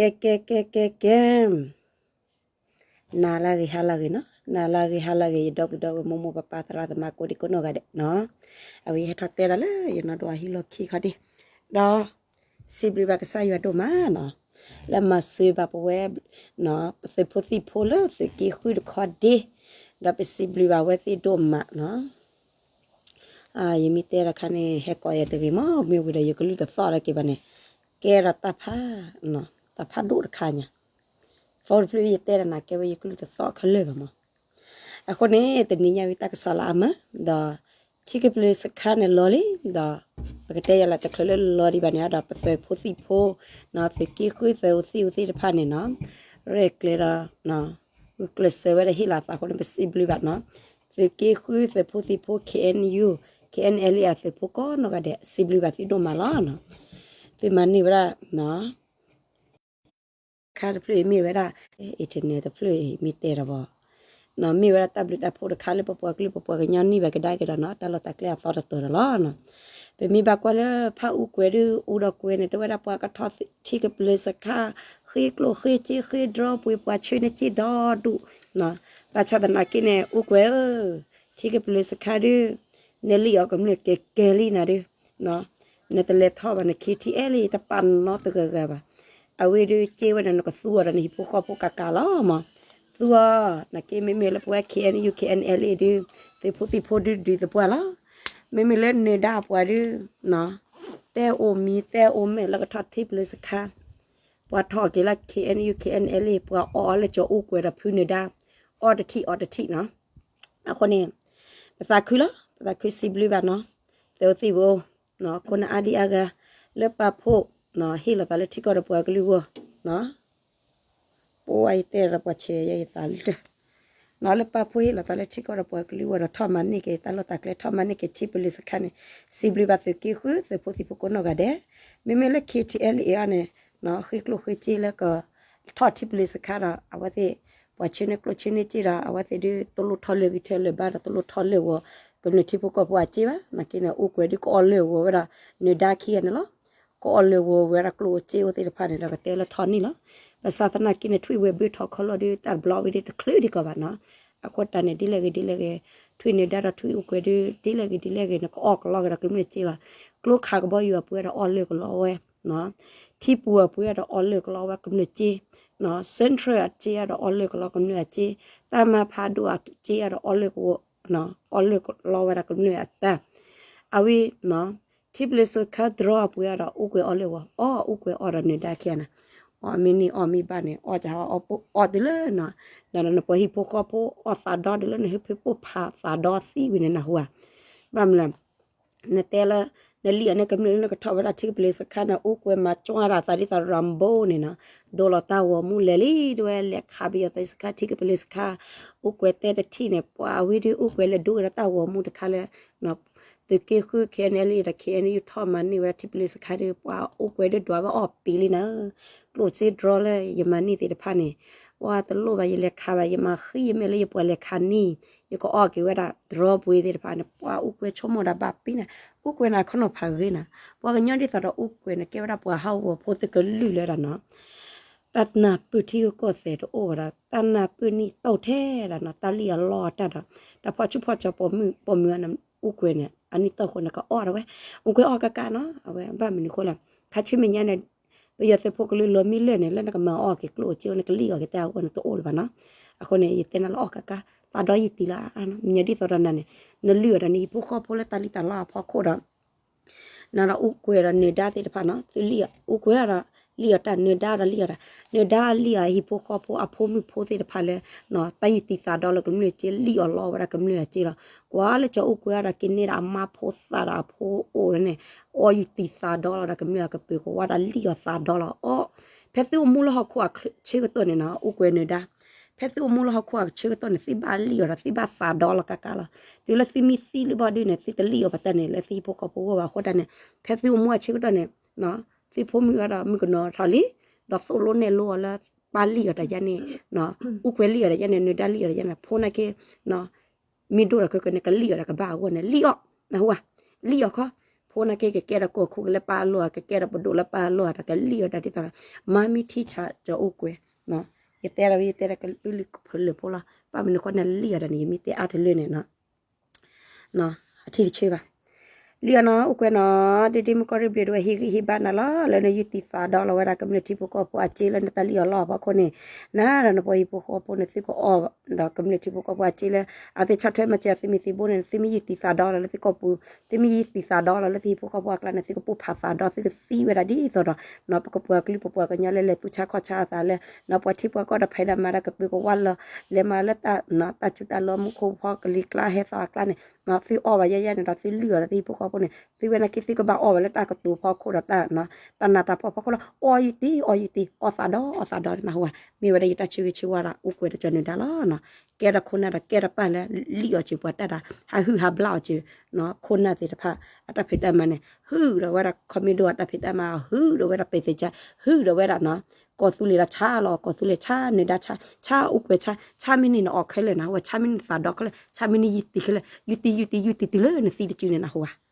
ကဲ ကဲ ကဲ ကဲ ကဲ နၤလၢအဂ့ၤ ဟါလၢအဂ့ၤနီၤ, နၤလၢအဂ့ၤ ဟါလၢအဂ့ၤ ယဒီပုၢ်ဒီဝဲၢ် မိၢ်မိၢ်ပၢ်ပၢ် သရၣ်သမါ ကိးဒံကိးနီၢ်ဂၤဒဲးနီၤ. အဝဲယဟဲထီၣ်တဲလီၤလၢယနီၢ်ဒိၣ်အဟံၣ်လီၢ်ခံခီဒံး, ဒီး စံးဘျုးဘၣ်ကစၢ်ယွၤဒိၣ်မးနီၤ, လၢမၤစၢၤဘၣ်ပဝဲ ပသုးဖိသံၣ်ဖိလၢသုးက့ဃုတခီဒံး, ဒီးပစံးဘျုးဘၣ်ဝဲသ့ၣ်ဒိၣ်မးနီၤ. ယမ့ၢ်တဲတခါန့ၣ် ဟဲကိးယၤတဂ့ၤမး, မ့ၢ်ဝံၤဒီးယကလုၢ်တသီၣ်လၢက့ၤဘၣ်န့ၣ်, ကဲဒီးတၢ်ဖး တၢ်ဖးဒိၣ်တခါညါ, ဖိတဖျၢၣ်ယတဲဒီးနၤ ကဲဝဲယကလုၢ်တသီၣ်ခဲလၢာ်ဘၣ်မး. အဃိန့ၣ် တနံၤညါဝံၤတၢ်ကစီၣ်လၢအမၤ, ဒီး ထံကပျၢၤစခါန့ၣ်လီၤလံ, ဒီး ပကတဲယၤလၢတချုးလၢလီၤဒံးဘၣ်န့ၣ်ဒီး ပသုးဖိသံၣ်ဖိ သုးက့ဃု သုးအိၣ်သံၣ်အိၣ်သ့ၣ်တဖၣ်န့ၣ်နီၤ, ရဲၣ်ကျဲၤဒီး ဂုာ်ကျဲးစၢးဝဲဒၣ်ဟ့ၣ်လီၤအသးအဃိန့ၣ် ပစံးဘျုးဘၣ်နီၤ, သုးက့ဃု သုးဖိသံၣ်ဖိ KNU, KNLA အသုးဖိကိးနီၢ်ဂၤဒဲး စံးဘျုးဘၣ်သုဒိၣ်မးလီၤ. သုမၤန့ၢ်ဝဲဒၣ် ခါတဖျၢၣ်အံၤမ့ၢ်ဝဲဒၣ် internet တဖျၢၣ်အံၤမ့ၢ်တဲဒီးဘၣ်, မ့ၢ်ဝဲဒၣ်တၢ်ဘျုးတၢ်ဖှိၣ်တခါလၢပပှၤကလုာ်ပပှၤကညီန့ၢ်ဘၣ်ကဒါက့ၤဒီးနီၤ တၢ်လီၢ်တၢ်ကျဲအသီတတီၤဒီးလီၤ. ပမ့ၢ်ဘၣ်ကွၢ်လၢဖၣ်အူကွဲၤဒုး အူဒီးကွဲၤန့ၣ် တဝဲဒၣ်ပှၤကထီၣ်ထံကပျၢၤစခါ ဃ့ကျိၣ်ဃ့စ့ဃ့ဒြီပှ့ၤ ပှၤဆှၢန့ၢ်စ့ဒီဒူၣ်, ဘၣ်ဆၣ်သနာ်က့န့ၣ် အူကွဲၤဧၢ, ထံကပျၢၤစခါဒုး နလံၣ်အီၤကမျၢၢ်ကဲကဲလံနၤဒုး နတလဲၤထီၣ်ဘၣ်န့ၣ် KTLA တပာ်နီတဂၤဂၤဘၣ်. အဝဲဒုးစ့ဝဲန့ၣ် နကသူအီၤဒီးနဟံၣ်ဖိဃီဖိကးကးလီၤမး. သူအီၤ နာ်က့မ့မ့ၢ်လၢပဝဲ KNU KNLA ဒုး သုးဖိသံၣ်ဖိဒုးဒုးသပှၢ်လီၤ. မ့မ့ၢ်လၢနၢၤဒါပှၤဒုး တဲအိၣ်မံၤတဲအိၣ်မဲာ်လၢကထီၣ်ထံပျၢၤစခါ, ပှၤထီၣ်က့ၤလၢ KNU KNLA ပှၤအီၣ်အီၤလၢကၠီၤအူကွဲၤဒီးဖုနၢၤဒါ, အီၣ်တထံၣ်အီတထံၣ်နီၤ. အဃိန့ၣ် ပသးခုလီၤ ပသးခုစံးဘျုးဘၣ်နီၤ, သုးဖိသံၣ်ဖိ ခိၣ်နၢ်အါဒံအါဂၤ လၢပာ်ဖှိၣ် ဟ့ၣ်လီၤသးလၢထံကီၢ်ဒီးပှၤကလုာ်အဂီၢ်, ပဝဲယတဲဒီးပှၤဆဲးယဲယသးလၢ နီၤ လၢပာ်ဖှိၣ်ဟ့ၣ်လီၤသးလၢထံကီၢ်ဒီးပှၤကလုာ်အဂီၢ်ဒီး ထီၣ်မၤန့ၢ်က့ၤတၢ်လီၢ်တၢ်ကျဲ ထီၣ်မၤန့ၢ်က့ၤထံပျၢၤစခါန့ၣ် စံးဘျုးဘၣ်သုးက့ဃု သုးဖိသံၣ်ဖိကိးနီၢ်ဂၤဒဲး, မ့မ့ၢ်လၢ KTLA အံၤန့ၣ် ဃ့ကျိၣ်ဃ့စ့လၢက ထီၣ်ထံပျၢၤစခါဒီး အဝဲသ့ၣ် ပှၤဆှၢန့ၢ်ကျိၣ်ဆှၢန့ၢ်စ့ဒီး အဝဲသ့ၣ်ဒုးတလိၣ်ထီၣ်လၢဂံၢ်ထဲလၢၤဘါဒီး တလိၣ်ထီၣ်လၢဂီၤ ကမျၢၢ်ထံဖိကီၢ်ဖိအစ့ဘၣ်. နာ်က့န့ၣ် အူကွဲၤဒုးကအီၣ်လၢဂီၤဝဲဒၣ် နၢၤဒါခံဂၤန့ၣ်လီၤ. ကအီၣ်လၢဂီၤဝဲဒၣ်ကျိၣ်စ့အိၣ်သ့ၣ်တဖၣ်န့ၣ်ဒီး ကတဲလၢထီၣ်န့ၢ်လီၤ. ဘၣ်ဆၣ်သနာ်က့န့ၣ် ထွံၣ်ဝဲဘုထီၣ်ခီလီၤဒုး တၢ်တဘျီဝံၤဒုးတချုးဒံးကီးဘၣ်နီၤ. အဃိတၢ်န့ၣ် ဒ်လဲၣ်ဂ့ၤဒ်လဲၣ်ဂ့ၤ ထွံၣ်နၢၤဒါဒီးထွံၣ်အူကွဲၤဒုး ဒ်လဲၣ်ဂ့ၤဒ်လဲၣ်ဂ့ၤ နကအီၣ်ကလီကဒီးကမျၢၢ်စ့လီၤ. ကျိခးကဘီယူၤအပှ့ၤဒီးအီၣ်လၢကလီဝဲ ထံပူၤအပှ့ၤဒီးအီၣ်လၢကလီဝဲကမျၢၢ်စ့, စၢထြၢၣ်အစ့ဒီးအီၣ်လၢကလီကမျၢၢ်အစ့, တၢ်မၤဖးဒိၣ်အစ့ဒီးအီၣ်လၢကဝီၤ အီၣ်လၢကလီဝဲဒၣ်ကမျၢၢ်အတၢ်, အဝဲ ထံပျၢၤစခါတြီအပှ့ၤဒီးအူကွဲၤအီၣ်လၢဂီၤ အီၣ်အူကွဲၤအီၣ်ဒီးနၢၤဒါခံဂၤန့ၣ်, အီၣ်မ့ၢ်န့ၢ်အီၣ်မ့ၢ်ဘၣ်န့ၣ် အီၣ်ကဟးအီၣ်တုၤလၢ နပှၤဟံၣ်ဖိဃီဖိအီၣ်သးဒီတုၤလၢနဟၢဖၢပိၢ်ဖးသးဒီသံဝံၤန့ၣ်နဟူဧါ, ဘၣ်မနုၤလဲၣ် နတဲလၢ နလံၣ်အီၤန့ၣ်ကမျၢၢ်လၢနကထီၣ်ဝဲဒၣ်ထံကပျၢၤစခါန့ၣ် အူကွဲၤမၤကၠီဒၣ်သးဒ်သိး Rambo န့ၣ်နီၤ, ဒိလီၤတၢ်ဂီၤမူလဲၤလံ တဝဲလဲၤခးပယီၤသုးစခါ ထံကပျၢၤစခါ, အူကွဲၤတဲတထံၣ်န့ၣ် ပှၤဝံၤဒုးအူကွဲၤလဲၤဒိဝဲဒၣ်တၢ်ဂီၤမူတခါလၢ သုးက့ဃု KNLA ဒီး KNU ထီၣ်မၤန့ၢ်ဝဲဒၣ်ထံပျၢၤစခါဒုး ပှၤအူကွဲၤဒုးဒွးဝဲအီၣ်ပံၤလံနၤ, ကျိၣ်စ့တြီလၢယမၤန့ၢ်သ့ၣ်တဖၣ်န့ၣ်, ပှၤတလိၣ်ဘၣ်ယလဲၤခးဘၣ် ယမၤဃံယမဲာ်လၢယပှၤလဲၤခးန့ၢ်, ယကအီၣ်က့ၤဝဲဒၣ်တြီပှ့ၤသ့ၣ်တဖၣ်န့ၣ် ပှၤအူကွဲၤဆိကမိၣ်ဒၣ်ဘၣ်ပံၤန့ၣ်, အူကွဲၤန့ၣ်ခီနီၤဖးဂ့ၤနၤ, ပှၤကညီဒ်သိးဒီးအူကွဲၤန့ၣ် ကဲဝဲဒၣ်ပှၤဟးဂီၤဖိသ့ၣ်ကလုာ်လၢဒၣ်နီၤ တၢ်နၢ်ပၢၢ်ထံဂုၤကီၢ်သဲးတအိၣ်ဝဲဒီး တၢ်နၢ်ပၢၢ်နံၣ်တိၢ်ထဲဒၣ်နီၤ တၢ်လံၣ်အီၤလီအီၤတၢ်ဒီး တၢ်ဖီၣ်ဆူၣ်ဖီၣ်ကၠီပိာ်မုၣ်ပိာ်မုၣ်အံၤန့ၣ် အူကွဲၤန့ၣ် အနံၣ်တိၢ်ဃိန့ၣ် ကအီၣ်ဒၣ်ဝဲ, အူကွဲၤအီၣ်ကးကးနီၤ အဝဲဘၣ်မနုၤဃိလဲၣ်, ခါဆူမဲာ်ညါန့ၣ် ပယီၤသုးဖိကလုာ်လီၤမံလၢာ်န့ၣ် လၢနကမၤအီၣ်က့ၤကျိၣ်အိၣ်စ့အိၣ် နကလံၣ်အီၤက့ၤတၢ်အဂီၢ်န့ၣ် တအိၣ်လၢၤဘၣ်နီၤ, အဃိန့ၣ် ယတဲနၤလၢအီၣ်ကးကး သးဒီယံာ်တံၢ်လၢအါအါနီၤ မ့ၢ်ဒ်သိးဒီးနၤန့ၣ် နလုၢ်အီၤဒီးနဟံၣ်ဖိဃီဖိလၢတၢ်လံၣ်တၢ်လီအဖီခိၣ်ဒီး နဒီးအူကွဲၤဒီးနၢၤဒါသ့ၣ်တဖၣ်နီၤ သုလံၣ်အီၤ အူကွဲၤဒီး လံၣ်အီၤတၢ် နၢၤဒါဒီးလံၣ်အီၤတၢ် နၢၤဒါလံၣ်အီၤဟံၣ်ဖိဃီဖိအဖိမုၣ်ဖိသ့ၣ်တဖၣ်လၢ တၢ်ယုၢ်တံၢ်သးဒီလၢကမျၢၢ်စ့လံၣ်အီၤလီဝဲဒၣ်ကမျၢၢ်အစ့လီၤ, ကွၢ်လၢကၠီၤအူကွဲၤဒီးက့ၤန့ၢ်ဒီးအမါဖိသၣ်ဒီးအဖိအိၣ်န့ၣ် အီၣ်ယုၢ်တံၢ်သးဒီလီၤဒီးကမျၢၢ်အကပၢၤကဝါဒီးလံၣ်အီၤသးဒီလီၤအီၣ်, ဖဲသုအိၣ်မူလၢဟီၣ်ခိၣ်အဆၢကတီၢ်န့ၣ်နီၤ အူကွဲၤနၢၤဒါ ဖဲသုအိၣ်မူလၢဟီၣ်ခိၣ်အဆၢကတီၢ်န့ၣ် သုဘၣ်လံၣ်အီၤဒီးသုဘၣ်သးဒီလီၤကးကးလီၤ, တုၤလၢသုမ့ၢ်သံလၢဘၣ်ဒုန့ၣ် သုတလံၣ်အီၤဘၣ်တၢ်န့ၣ် လၢသုဟံၣ်ဖိဃီဖိဂီၢ်ဘၣ်အဃိတၢ်န့ၣ် ဖဲသုအိၣ်မူအဆၢကတီၢ်န့ၣ် သုဖိမုၣ်အံၤဒီးမုၣ်ကနီၤထီၣ်လံ, ဒီးသိၣ်လိနဲၣ်လိအီၤလၢ ပၢ်လံၣ်အီၤတၢ်ယါန့ၣ် အူကွဲၤလံၣ်အီၤတၢ်ယါန့ၣ် နၢၤဒါလံၣ်အီၤတၢ်ယါန့ၣ် ဖိနာ်က့ မ့ၢ်ဒိၣ်ဒီးခဲကနံၣ် ကလံၣ်အီၤဒီးကဘၣ်အဂီၢ်န့ၣ် လံၣ်အီၤ, နဟူဧါ, လံၣ်အီၤခီ, ဖိနာ်က့ ကကဲထီၣ်ကိၢ်ခိၣ်ကလၢပၢ်အလီၢ်ဧါ, ကကဲထီၣ်ပဒိၣ်လၢပၢ်အလီၢ်ဧါ, ဒီးကလံၣ်အီၤတၢ်ဒ်သိးဒီး မၤမံထံဆးကၠီၤအိၣ်ကွဲၤ, ယတဲဒီး ယတဲဒီးကလုၢ်ကဖၢလၢာ်ဖိလီၤ, ဘၣ်မနုၤဃိန့ၣ်လံၣ်အီၤဒီးန့ၣ် ယမ့ၢ်တဲအါတလၢန့ၣ် အထံတဆၢဘၣ်. လံၣ်အီၤနီၤ အိၣ်ကွဲၤနီၤ, ဒ့ဒ့မုၢ်ကီၢ်ရ့ၣ်ဘျ့းဒဝဲၢ် ဟ့ၣ်ဂံၢ်ဟ့ၣ်ဘါနၤလီၤ, လၢနယုၢ်တံၤသးဒီလီၤဝဲဒၣ်ကမျၢၢ်ထံဖိကီၢ်ဖိအစ့လၢနတၢ်လံၣ်အီၤလီၢ်အဖီခိၣ်န့ၣ်, နၤဒီးနပှၤဟံၣ်ဖိဃီဖိန့ၣ် သုကအီၣ်ဒီးကမျၢၢ်ထံဖိကီၢ်ဖိအစ့လၢ အဝဲသ့ၣ်ဆီၣ်ထွဲမၤစၢၤအသုးမုၢ်သံၣ်ဘိန့ၣ် သုမ့ၢ်ယုၢ်တံၤသးဒီလီၤလၢသုကီၢ်ပူၤ, သုမ့ၢ်ယုၢ်တံၤသးဒီလီၤလၢသုဟံၣ်ဖိဃီဖိအကျါန့ၣ် သုကပိၢ်ဖးသးဒီ သုကသံဝဲဒၣ်ဒ်သိးဒီး ပကပှၤကလုာ်ပပှၤကညီလၢလဲၤသူၣ်ဆါခီၣ်ဆါအသးလၢ ပှၤထံပှၤကီၢ်ဒီးဖံးတၢ်မၤတၢ်ကပၢၤကဝါလီၤ, လဲၤမၤလၢ တၢ်စုတၢ်လီၤမူခိၣ်ဖီကလံၤကျါဟဲသီအကျါန့ၣ် သုအီၣ်ဘၣ်ယဲယဲန့ၣ်ဒီး သုလုၢ်အီၤလၢသုဟံၣ်ဖိဃီဖိန့ၣ် သုဝဲနာ်က့ သုကဘၣ်အီၣ်ဘၣ်လၢတၢ်ကတိၤဖီခိၣ်ဒီး တၢ်နးတၢ်ဖှီၣ်ဖီခိၣ်လီၤ, အီၣ်ယုၢ်တံၤ အီၣ်ယုၢ်တံၤ အီၣ်သးဒီ အီၣ်သးဒီနၢ်ဟူဧါ, မ့ၢ်ဝဲဒၣ်ယတၢ်ဆၢဂ့ၤဆၢဝါဒၣ် အိၣ်ကွဲၤဒီးကၠီၤနုၤဒါလီၤနီၤ, ကဲထီၣ်ခိၣ်နၢ်ဒီးကဲထီၣ်ပၢ်လၢ လံၣ်အီၤစၢၤပှၤတၢ်ဒီး ဟးဟုၣ်ဟးဘျါအီၤစၢၤ ခိၣ်နၢ်သ့ၣ်တဖၣ် အတၢ်ဖံးတၢ်မၤန့ၣ် ဟုၣ်ဒီးဝဲဒၣ် ခီမ့ၢ်ဒိၣ်အတၢ်ဖံးတၢ်မၤ ဟုၣ်ဒီးဝဲဒၣ်ပဲာ်သ့ၣ်ကါ ဟုၣ်ဒီးဝဲဒၣ်နီၤ, ကီၢ်သူလ့ၤဒီးဆါလီၤ ကီၢ်သူလ့ၤဆါနုၤဒါဆါ ဆါအိၣ်ကွဲၤဆါ ဆါမ့ၢ်န့ၢ်နအီၣ်ခဲလၢာ်နီၤ ဝဲဆါမ့ၢ်န့ၢ်သးဒီခဲလၢာ် ဆါမ့ၢ်န့ၢ်ယုၢ်တံၤခဲလၢာ် ယုၢ်တံၤ ယုၢ်တံၤ ယုၢ်တံၤတုၤလၢနသံတစုန့ၣ်နၢ်ဟူဧါ